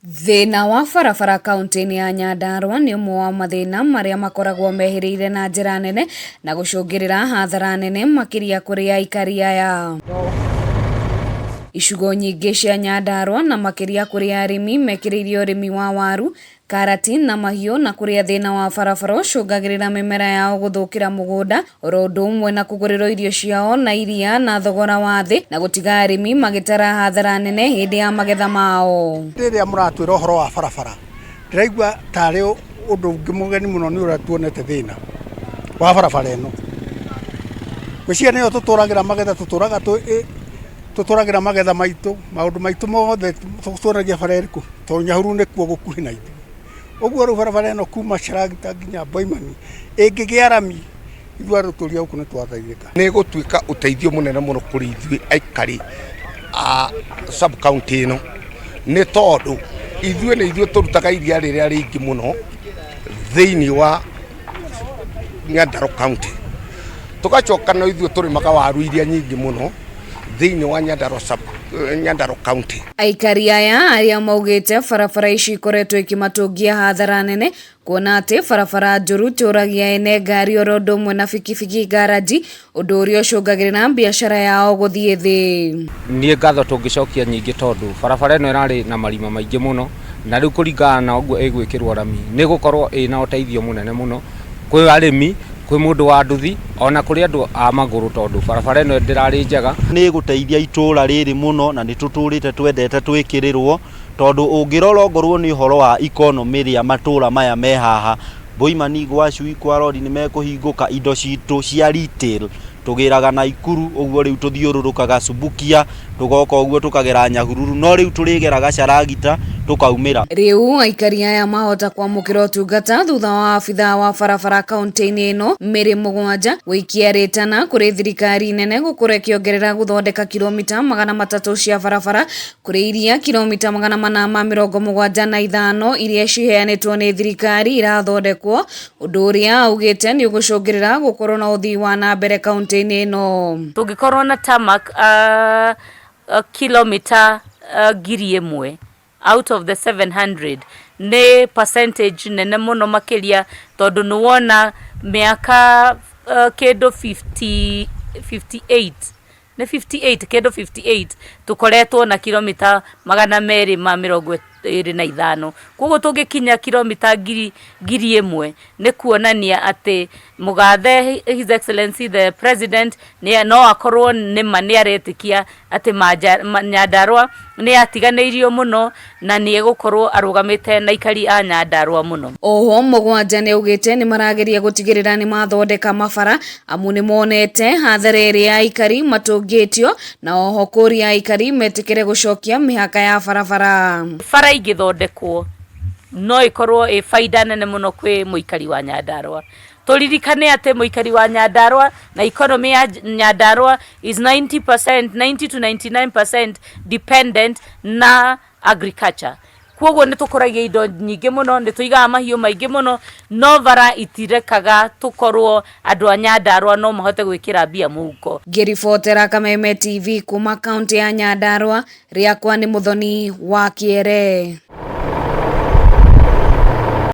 Thĩna wa barabara kauntĩ-inĩ ya Nyandarua nĩ ũmwe wa mathĩna marĩa makoragwo mehĩrĩire na njĩra nene na gũcũngĩrĩra hathara nene makĩria kũrĩ aikari aya. Icigo nyingĩ cia Nyandarua na makĩria kũrĩ arĩmi mekĩrĩire ũrĩmi wa waru, karati na mahiũ na kũrĩa thĩna wa barabara ũcũngagĩrĩra mĩmera yao gũthũkĩra mũgũnda oro ũndũ ũmwe na kũgũrĩrwo irio ciao na iria na thogora wa thĩ na gũtiga arĩmi magĩtara hathara nene hĩndĩ ya magetha mao. Rĩrĩa mũratwĩra ũhoro wa barabara ndĩraigua tarĩ ũndũ ũngĩ mũgeni mũno nĩ ũrĩa tuonete thĩna wa barabara ĩno. Ngwĩciria nĩyo tũtũragĩra magetha tũtũraga tũtũragĩra magetha maitũ maũndũ maitũ mothe tuonagia bara ĩrĩkũ tondũ Nyahururu nĩkuo gũkuhĩ na ithuĩ. Ũguo rĩu barabara ĩno kuma Sharagita nginya Boimani ĩngĩgĩa rami ithuĩ andũ tũrĩ gũkũ nĩ twateithĩka. Nĩ ĩgũtuĩka ũteithio mũnene mũno kũrĩ ithuĩ aikari a sub county ĩno, nĩ tondũ ithuĩ nĩ ithuĩ tũrutaga iria rĩrĩa rĩingĩ mũno thĩinĩ wa Nyandarua county. Tũgacoka no ithuĩ tũrĩmaga waru iria nyingĩ mũno thĩinĩ wa Nyandarua sub Nyandarua county. Aikari aya arĩa maugĩte barabara ici ikoretwo ikimatũngia hathara nene kuona atĩ barabara njũru itũragia ene ngari oro ũndũ ũmwe na bikibiki ngaraji ũndũ ũrĩa ũcũngagĩrĩra biacara yao gũthiĩ thĩ. Niĩ ngatho tũngĩcokia nyingĩ tondũ barabara ĩno ĩrarĩ na marima maingĩ mũno na rĩu kũringana na ũguo ĩgwĩkĩrwo rami nĩ gũkorwo ĩna ũteithio mũnene mũno kwĩ arĩmi, kwĩ mũndũ wa nduthi ona kũrĩ andũ a magũrũ tondũ barabara ĩno ndĩrarĩ njega. Nĩ ĩgũteithia itũra rĩrĩ mũno na nĩ tũtũrĩte twendete twĩkĩrĩrwo tondũ ũngĩrora ongorwo nĩ ũhoro wa economy ĩrĩa matũra maya me haha Boimani, gwa Chui, kwa Rori nĩ mekũhingũka indo citũ cia retail tũgĩraga Naikuru ũguo rĩu tũthiũrũrũkaga Subukia tũgoka ũguo tũkagera Nyahururu no rĩu tũrĩgeraga Sharagita tũkaumĩra. Rĩu aikari aya mahota kwamũkĩra ũtungata thutha wa abithaa wa barabara kaunti-inĩ ĩno Mary Mũgwanja gũikia rĩtana kũrĩ thirikari nene gũkorwo ĩkĩongerera gũthondeka kilomita 300 cia barabara kũrĩ iria kilomita 475 iria ciheanĩtwo nĩ thirikari irathondekwo ũndũ ũrĩa augĩte nĩ ũgũcũngĩrĩra gũkorwo na ũthii wa na mbere kaunti-inĩ ĩno. Tũngĩkorwo na tarmac kilomita 1000 out of the 700 nĩ percentage nene mũno makĩria tondũ nĩ wona mĩaka kĩndũ 50, 58 nĩ 58 kĩndũ 58 tũkoretwo na kilomita 225. Koguo tũngĩkinya kilomita 1000 nĩ kuonania atĩ mũgathe His Excellency the President no akorwo nĩma nĩ aretĩkia atĩ Nyandarua nĩ yatiganĩirio mũno na nĩ egũkorwo arũgamĩte na aikari a Nyandarua mũno. Oho Mũgwanja nĩ augĩte nĩ marageria gũtigĩrĩra nĩ mathondeka mabara amu nĩ monete hathara ĩrĩa aikari matũngĩtio na oho kũria aikari metĩkĩre gũcokia mĩhaka ya barabara. Bara ingĩthondekwo no ĩkorwo ĩ baida nene mũno kwĩ mũikari wa Nyandarua. Tũririkane atĩ mũikari wa Nyandarua na economy ya Nyandarua is 90%, 90 to 99% dependent na agriculture. Koguo nĩ tũkũragia indo nyingĩ mũno, nĩ tũigaga mahiũ maingĩ mũno, no bara itirekaga tũkorwo andũ a Nyandarua no mahote gwĩkĩra mbia mũhuko. Ngĩribotera Kameme TV kuma kaunti ya Nyandarua, rĩakwa nĩ Mũthoni wa Kĩere.